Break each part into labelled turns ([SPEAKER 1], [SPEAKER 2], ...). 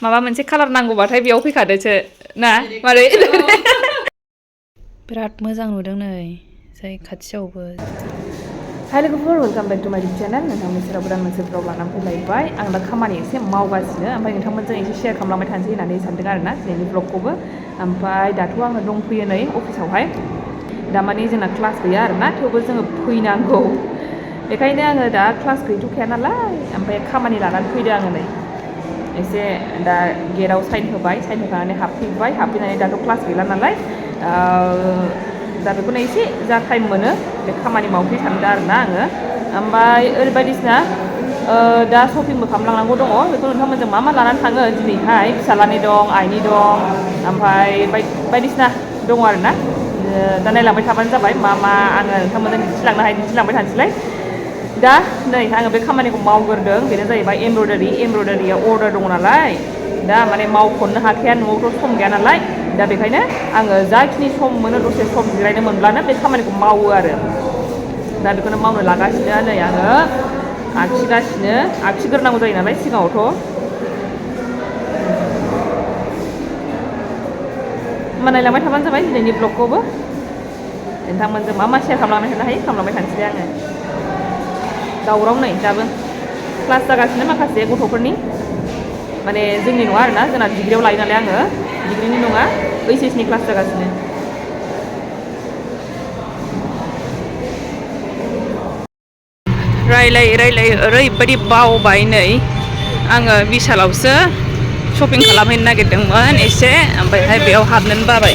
[SPEAKER 1] माबा मोनसे कालार नांगौबाथाय बेयाव फैखादोसो ना मारै बिराद मोजां नुदों नै जाय खाथियावबो हाय लोगोफोर वेलकाम बेक टु माय चेनेल नोंथांनि सेराव गोदान मोनसे ब्लग लानानै फैलायबाय आं दा खामानि एसे मावगासिनो ओमफ्राय नोंथांमोनजों एसे शेयार खालामलांबाय थानोसै होननानै सानदों आरोना दिनैनि ब्लगखौबो ओमफ्राय दाथ' आङो दंफैयो नै अफिसावहाय दा माने जोंना क्लास गैया आरोना थेवबो जोङो फैनांगौ बेखायनो आङो दा क्लास गैथ'खाया नालाय ओमफ्राय खामानि लानानै फैदों आङो नै एसे दा गेटआव साइन होखांनानै हाबफैनानै दाथ' क्लास गैला नालाय दा बेखौनो एसे जा टाइम मोनो बे खामानि मावफै सानदों आरोना आङो ओमफ्राय ओरैबायदिसिना दा शपिंबो खालामलांनांगौ दङ बेखौ नोंथांमोनजों मा लानानै थाङो दिनैहाय फिसालानि दं आइनि दं ओमफ्राय बायदिसिना दङ आरोना दा नायलांबाय थाबानो जाबाय मा आङो नोंथांमोनजों दिन्थिलांबाय थानोसैलाय दा नै आङो बे खामानिखौ मावग्रोदों बेनो जाहैबाय एमब्रयदारिया अर्डार दङ नालाय दा माने मावख'नो हाखाया न'आवथ' सम गैया नालाय दा बेखायनो आङो जाखिनि सम मोनो दसे सम जिरायनो मोनब्लानो बे खामानिखौ मावो आरो दा बेखौनो मावनो लागासिनो नै आङो आखिग्रोनांगौ जायो नालाय सिगाङावथ' होमबा नायलांबाय थाबानो जाबाय दिनैनि ब्लगखौबो नोंथांमोनजों मा शेयार खालामलांबाय थानो हायो खालामलांबाय थानोसै आङो दावराव नै दाबो क्लास जागासिनो माखासे गथ'फोरनि माने जोंनि नङा आरोना जोंना डिग्रियाव लायो नालाय आङो डिग्रिनि नङा ओइचएसनि क्लास जागासिनो रायलायै ओरैबायदि बावबाय नै आङो बिशालावसो शपिं खालामहैनो नागिरदोंमोन एसे ओमफ्रायहाय बेयाव हाबनोनो बाबाय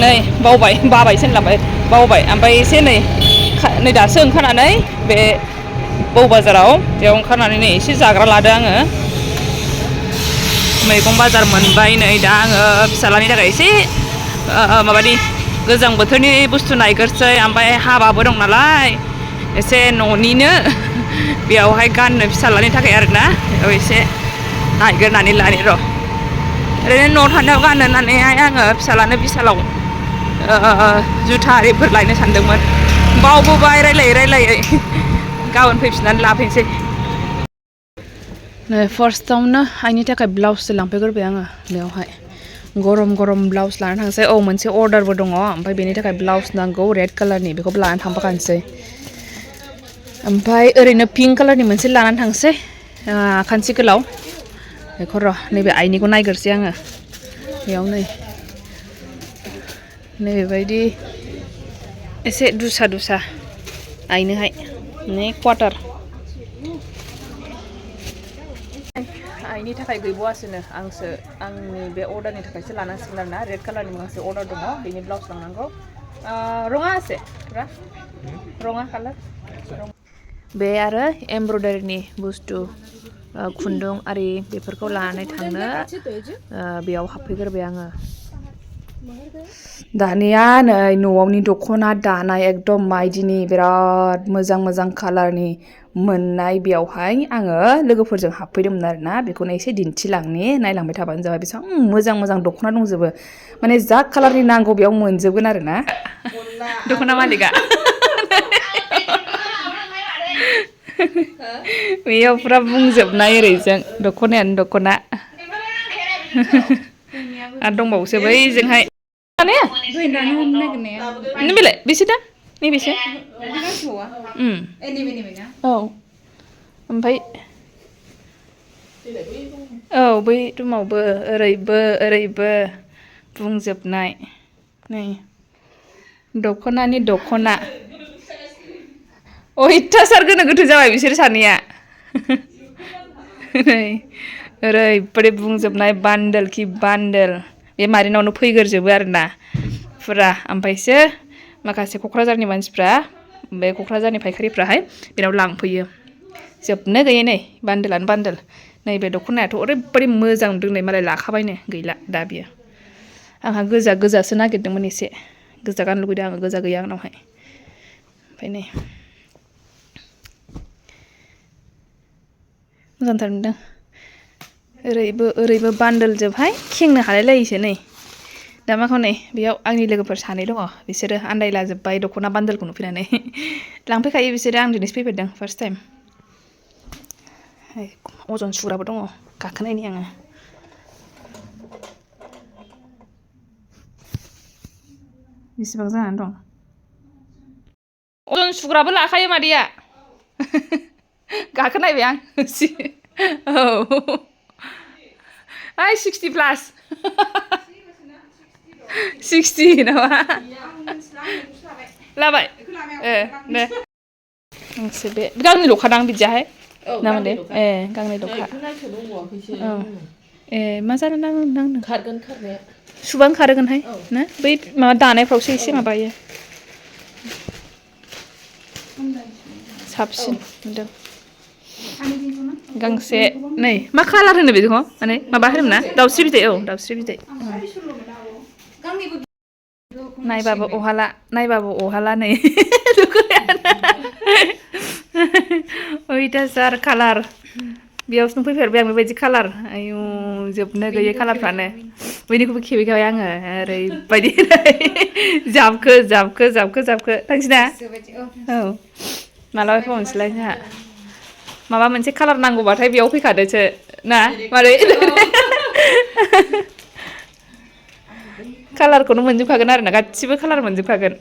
[SPEAKER 1] नै बाबायसो होनलांबाय बावबाय ओमफ्राय एसे नै दासो ओंखारनानै बे बौ बाजाराव बेयाव ओंखारनानै नै एसे जाग्रा लादो आङो मैगं बाजार मोनबाय नै दा आङो फिसालानि थाखाय एसे माबानि गोजां बोथोरनि बुस्थु नायग्रोसै ओमफ्राय हाबाबो दं नालाय एसे न'निनो बेयावहाय गाननो फिसालानि थाखाय आरोना बेयाव एसे नायग्रोनानै लानि र' ओरैनो न'आव थानायाव गाननो होननानैहाय आङो फिसालानो बिशालाव जुथा आरिफोर लायनो सानदोंमोन बावबोबाय रायलायै गाबोन फैफिननानै लाफैनोसै नै फार्स्टआवनो आइनि थाखाय ब्लाउससो लांफैग्रोबाय आङो बेयावहाय गरम ब्लाउस लानानै थांसै मोनसे अर्डारबो दङ ओमफ्राय बेनि थाखाय ब्लाउस नांगौ रेड कालारनि बेखौबो लानानै थांफाखानोसै ओमफ्राय ओरैनो पिंक कालारनि मोनसे लानानै थांसै खानसि गोलाव बेखौ र' नैबे आइनिखौ नायग्रोसै आङो बेयाव नैबेबायदि एसे दुसा आइनोहाय नै क्वार्टार आइनि थाखाय गैबावासोनो आंनि बे अर्डारनि थाखायसो लानांसिगोन आरोना रेड कालारनि माखासे अर्डार दङ बेनि ब्लाउस लांनांगौ रङा आसे रङा कालार बे आरो एमब्रयदारिनि बुस्थु खुन्दुं आरि बेफोरखौ लानानै थांनो बेयाव हाबफैग्रोबाय आङो दानिया नै न'आवनि दख'ना दानाय एकदम माइदिनि बिराद मोजां कालारनि मोननाय बेयावहाय आङो लोगोफोरजों हाबफैदोंमोन आरोना बेखौनो एसे दिन्थिलांनि नायलांबाय थाबानो जाबाय बेसेबां मोजां दख'ना दंजोबो माने जा कालारनि नांगौ बेयाव मोनजोबगोन आरोना दख'ना मालिका बेयाव फुरा बुंजोबनाय ओरैजों दख'नायानो दख'ना आरो दंबावोसो बैजोंहाय बेलाय बेसे दा नैबेसे औ ओमफ्राय बै रुमावबो ओरैबो बुंजोबनाय नै दख'नानि दख'ना अयथासार गोनो गोथो जाबाय बिसोर सानैया नै ओरैबायदि बुंजोबनाय बान्डोल बे मारिनावनो फैग्रोजोबो आरोना फुरा ओमफ्रायसो माखासे क'क्राझारनि मानसिफ्रा बे क'क्राझारनि फायखारिफ्राहाय बेनाव लांफैयो जोबनो गैयै नै बान्डोलानो बान्डोल नैबे दख'नायाथ' ओरैबायदि मोजां नुदों नै मालाय लाखाबायनो गैला दा बियो आंहा गोजासो नागिरदोंमोन एसे गोजा गाननो लुबैदों आङो गोजा गैया आंनावहाय ओमफ्राय नै मोजांथार नुदों ओरैबो बान्डोल जोबहाय खेंनो हालायलायिसो नै दा मा खालामनो बेयाव आंनि लोगोफोर सानै दङ बिसोरो आन्दायलाजोब्बाय दख'ना बान्डोलखौ नुफैनानै लांफैखायो बिसोरो आं दिनैसो फैफेरदों फार्स्ट टाइम अजन सुग्राबो दङ गाखोनायनि आङो बेसेबां जानानै दं अजन सुग्राबो लाखायो मादैया गाखोनायबाय आं औ ओइ 60 प्लास 60 नामा लाबाय दे नोंसो बे गांनै ल'खादां बिदियाहाय नामा दे गांनै ल'खा मा जानो नांनो
[SPEAKER 2] खारगोन खारनाया
[SPEAKER 1] सुबां खारगोनहाय ना बै माबा दानायफ्रावसो एसे माबायो साबसिन नुदों गांसे नै मा कालार होनो बेखौ माने माबा होनोमोन ना दाउस्रि बिदै औ दाउस्रि बिदै नायबाबो अहाला नै अयथासार कालार बेयावसो फैफेरबाय आं बेबायदि कालार आयु जोबनो गैयै कालारफ्रानो बैनिखौबो खेबैखाबाय आङो ओरैबायदि जाबखो थांसै ना औ मालाबा फैबाव नोसैलाय जोंहा माबा मोनसे कालार नांगौबाथाय बेयाव फैखादोसो ना मारै कालारखौनो मोनजोबखागोन आरो ना गासिबो कालार मोनजोबखागोन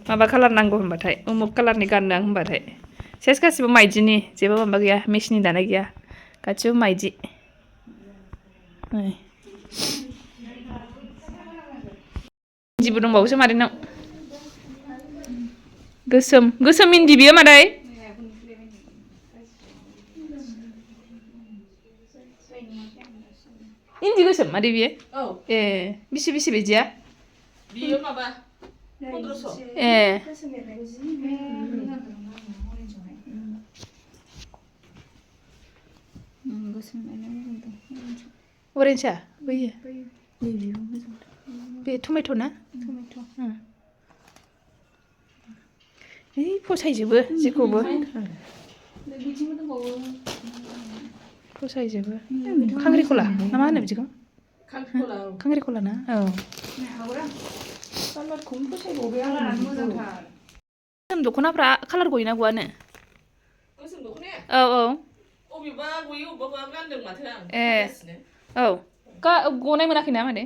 [SPEAKER 1] माबा कालार नांगौ होनबाथाय उमुक कालारनि गाननो आं होनबाथाय सेस गासिबो माइदिनि जेबो माबा गैया मेचिननि दानाय गैया गासिबो माइदि इन्दिबो दंबावोसो मादैनाव गोसोम इन्दि बियो मादै इन्दि गोसोम मादै बियो बेसे बिदिया
[SPEAKER 2] बियो माबा 1500
[SPEAKER 1] अरेन्जआ बैयो बे टमेट' ना फसायजोबो जेखौबो फसायजोबो खांख्रिखला ना मा होनो बिदिखौ खांख्रिखला ना औ गोसोम दख'नाफ्रा कालार गयोना गवानो
[SPEAKER 2] गोसोम दख'नाया
[SPEAKER 1] औ
[SPEAKER 2] अबेबा गयो अबेबा गानदों माथो आं
[SPEAKER 1] औ गनाय मोनाखैना मादै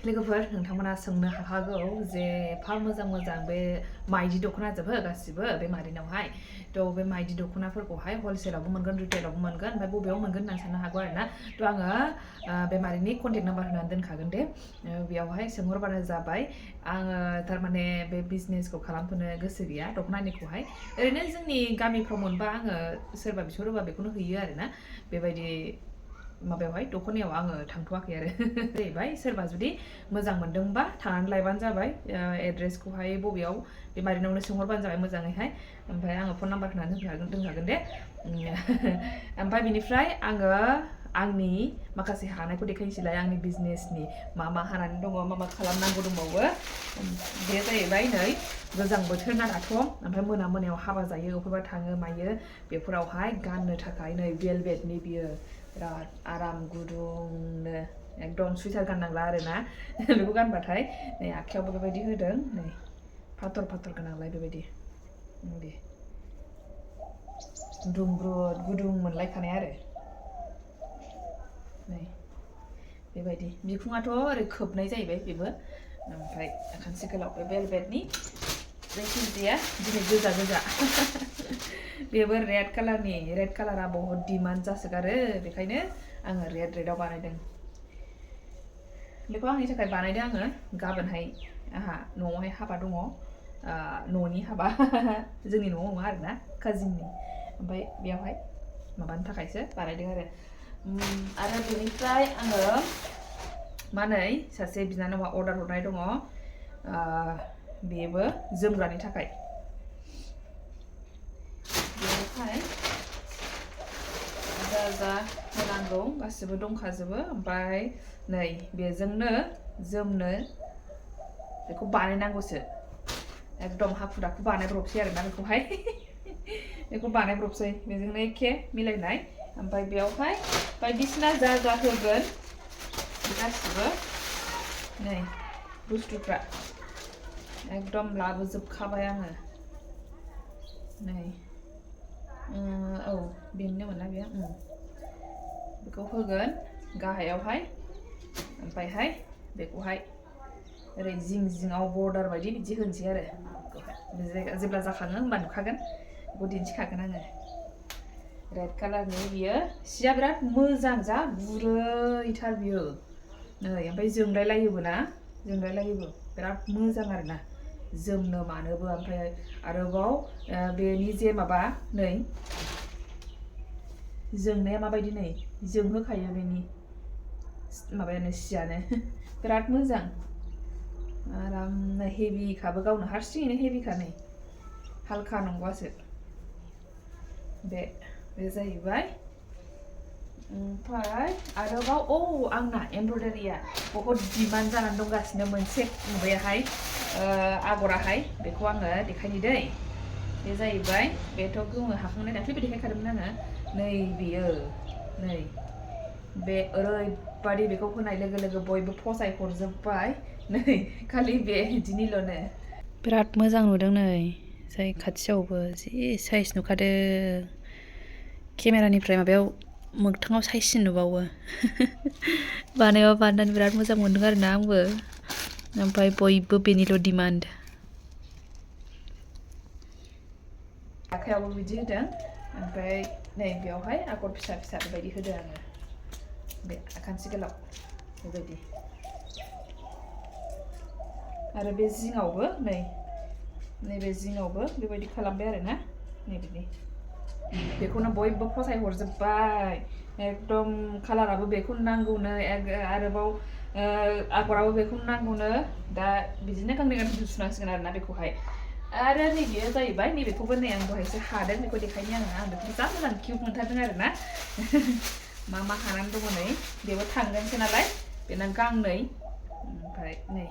[SPEAKER 1] लोगोफोर नोंथांमोना सोंनो हाखागौ जे एफा मोजां बे माइदि दख'ना जोबो गासिबो बे मादैनावहाय थ' बे माइदि दख'नाफोरखौहाय हलसेलावबो मोनगोन रिटेलावबो मोनगोन ओमफ्राय बबेयाव मोनगोन होननानै साननो हागौ आरो ना थ' आङो बे मादैनि कन्टेक्ट नाम्बार होनानै दोनखागोन दे बेयावहाय सोंहरबानो जाबाय आङो थारमाने बे बिजनेसखौ खालामथ'नो गोसो गैया दख'नानिखौहाय ओरैनो जोंनि गामिफ्राव मोनबा आङो सोरबा बिहरोबा बेखौनो हैयो आरो ना बेबायदि माबायावहाय दख'नायाव आङो थांथ'वाखै आरो जाहैबाय सोरबा जुदि मोजां मोनदोंबा थांनानै लायबानो जाबाय एड्रेसखौहाय बबेयाव बे मादैनावनो सोंहरबानो जाबाय मोजाङैहाय ओमफ्राय आङो फन नाम्बार होनानै दोनखागोन दे ओमफ्राय बिनिफ्राय आङो आंनि माखासे हानायखौ देखायनोसैलाय आंनि बिजनेसनि मा हानानै दङ मा खालामनांगौ दंबावो बे जाहैबाय नै गोजां बोथोर ना दाथ' ओमफ्राय मोनायाव हाबा जायो अबेबा थाङो मायो बेफोरावहाय गाननो थाखाय नै भेलभेटनि बियो बिराद आराम गुदुंनो एकदम सुइटार गाननांला आरो ना बेखौ गानबाथाय नै आखायावबो बेबायदि होदों नै फाथर गोनांलाय बेबायदि दे दुंब्रुद गुदुं मोनलायखानाय आरो नै बेबायदि बिखुङाथ' ओरै खोबनाय जाहैबाय बेबो ओमफ्राय खानसि गोलाव बे भेलभेटनि जायखिजाया दिनै गोजा बेबो रेड कालारा बहुत डिमान्ड जासोगारो बेखायनो आङो रेडआव बानायदों बेखौ आंनि थाखाय बानायदों आङो गाबोनहाय आंहा न'आवहाय हाबा दङ न'नि हाबा जोंनि न'आव नङा आरोना काजिननि ओमफ्राय बेयावहाय माबानि थाखायसो बानायदों आरो बेनिफ्राय आङो सासे बिनानावा अर्डार हरनाय दङ बेबो जोमग्रानि थाखाय बेवहाय जा होनांगौ गासिबो दंखाजोबो ओमफ्राय नै बेजोंनो जोमनो बेखौ बानायनांगौसो एकदम हाखु दाखु बानायब्रबसै आरोना बेखौहाय बेखौ बानायब्रबसै बेजोंनो एखे मिलायनाय ओमफ्राय बेयावहाय बायदिसिना जा होगोन गासिबो नै बुस्थुफ्रा एकदम लाबोजोबखाबाय आङो नै बेनो मोना बेयो बेखौ होगोन गाहायावहाय ओमफ्रायहाय बेखौहाय ओरै जिं जिङाव बर्डार बायदि बिदि होनसै आरो जेब्ला जाखाङो होमबा नुखागोन बेखौ दिन्थिखागोन आङो रेड कालारनि बियो सिया बिराद मोजां जा गुरैथार बियो नै ओमफ्राय जोंलायलायोबो ना जोंलायलायोबो बिराद मोजां आरोना जोमनो मानोबो ओमफ्राय आरोबाव बेनि जे माबा नै जोंनाया माबायदि नै जोंहोखायो बेनि माबायानो सियानो बिराद मोजां आरामनो हेभिखाबो गावनो हारसिङैनो हेभिखा नै हालखा नंगौसो बे जाहैबाय ओमफ्राय आरोबाव आंना एमब्रयडारिया बहुद डिमान्ड जानानै दंगासिनो मोनसे माबायाहाय आगराहाय बेखौ आङो देखायनि दै बे जाहैबाय बेथ' गोमो हाखांनाय दाख्लैबो देखायखादोंमोन आङो नै बेयो नै बे ओरैबादि बेखौ होनाय लोगो लोगो बयबो फसाय हरजोब्बाय नै खालि बे बिदिनिल'नो बिराद मोजां नुदों नै जाय खाथियावबो जि साइज नुखादों केमेरानिफ्राय माबायाव मोगथाङाव साइजसिन नुबावो बानायबा बानायनानै बिराद मोजां मोनदों आरोना आंबो ओमफ्राय बयबो बेनिल' डिमान्ड आखायावबो बिदि होदों ओमफ्राय नै बेयावहाय आगर फिसा फिसा बेबायदि होदों आङो बे आखान्थि गोलाव बेबायदि आरो बे जिङावबो नैबे जिङावबो बेबायदि खालामबाय आरोना नै बिदि बेखौनो बयबो फसाय हरजोब्बाय एकदम कालाराबो बेखौनो नांगौनो आरोबाव आगराबो बेखौनो नांगौनो दा बिदिनो गांनै गांथाम सुनांसिगोन आरोना बेखौहाय आरो नैबेयो जाहैबाय नैबेखौबो नै आं दहायसो हादों बेखौ देखायनि आं बेखौ जा मोजां किउट मोनथारदों आरोना मा हानानै दङ नै बेबो थांगोनसो नालाय बेना गांनै ओमफ्राय नै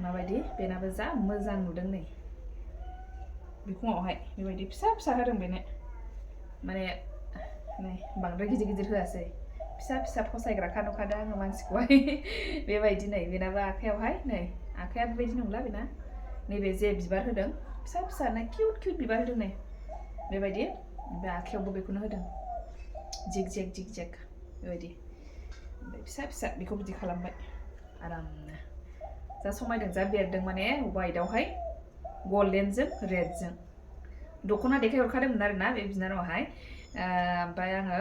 [SPEAKER 1] माबायदि बेनाबो जा मोजां नुदों नै बिखुङावहाय बेबायदि फिसा फिसा होदों बेनो माने नै बांद्राय गिदिर गिदिर होआसै फिसा फिसा फसायग्राखा नुखादों आङो मानसिखौहाय बेबायदि नै बेनाबो आखायावहाय नै आखाया बेबायदि नंला बेना नैबे जे बिबार होदों फिसा फिसानो किउट किउट बिबार होदों नै बेबायदि ओमफ्राय आखायावबो बेखौनो होदों जिग जेग बेबायदि ओमफ्राय फिसा फिसा बेखौ बिदि खालामबाय आरामनो जा समायदों जा बेरदों माने वाइटआवहाय गल्डेनजों रेडजों दख'ना देखायहरखादोंमोन आरोना बे बिनानावाहाय ओमफ्राय आङो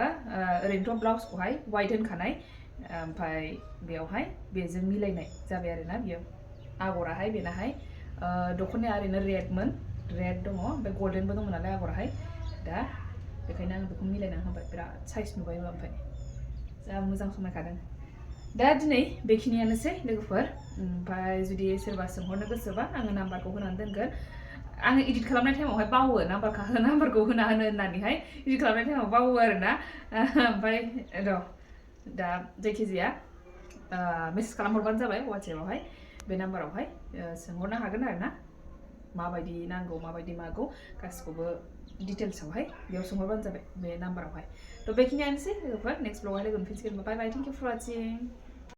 [SPEAKER 1] ओरैनोथ' ब्लाउसखौहाय वाइट होनखानाय ओमफ्राय बेयावहाय बेजों मिलायनाय जाबाय आरोना बियो आगराहाय बेनाहाय दख'नाया ओरैनो रेड दङ ओमफ्राय गल्डेनबो दंमोन नालाय आगराहाय दा बेखायनो आं बेखौ मिलायना होबाय बिराद साइज नुबायबो ओमफ्राय जा मोजां समायखादों दा दिनै बेखिनियानोसै लोगोफोर ओमफ्राय जुदि सोरबा सोंहरनो गोसोबा आङो नाम्बारखौ होनानै दोनगोन आङो इडिट खालामनाय टाइमावहाय बावो नाम्बारखौ होना होनो होननानैहाय इडिट खालामनाय टाइमाव बावो आरोना ओमफ्राय र' दा जायखिजाया मेसेज खालामहरबानो जाबाय वाट्सएपआवहाय बे नाम्बारावहाय सोंहरनो हागोन आरोना माबायदि नांगौ माबायदि मागौ गासिखौबो डिटेल्सआवहाय बेयाव सोंहरबानो जाबाय बे नाम्बारावहाय थ' बेखिनियानोसै लोगोफोर नेक्स्ट ब्लगावहाय लोगो मोनफिनसिगोन बाय बाय थेंक इउ फर वाचिं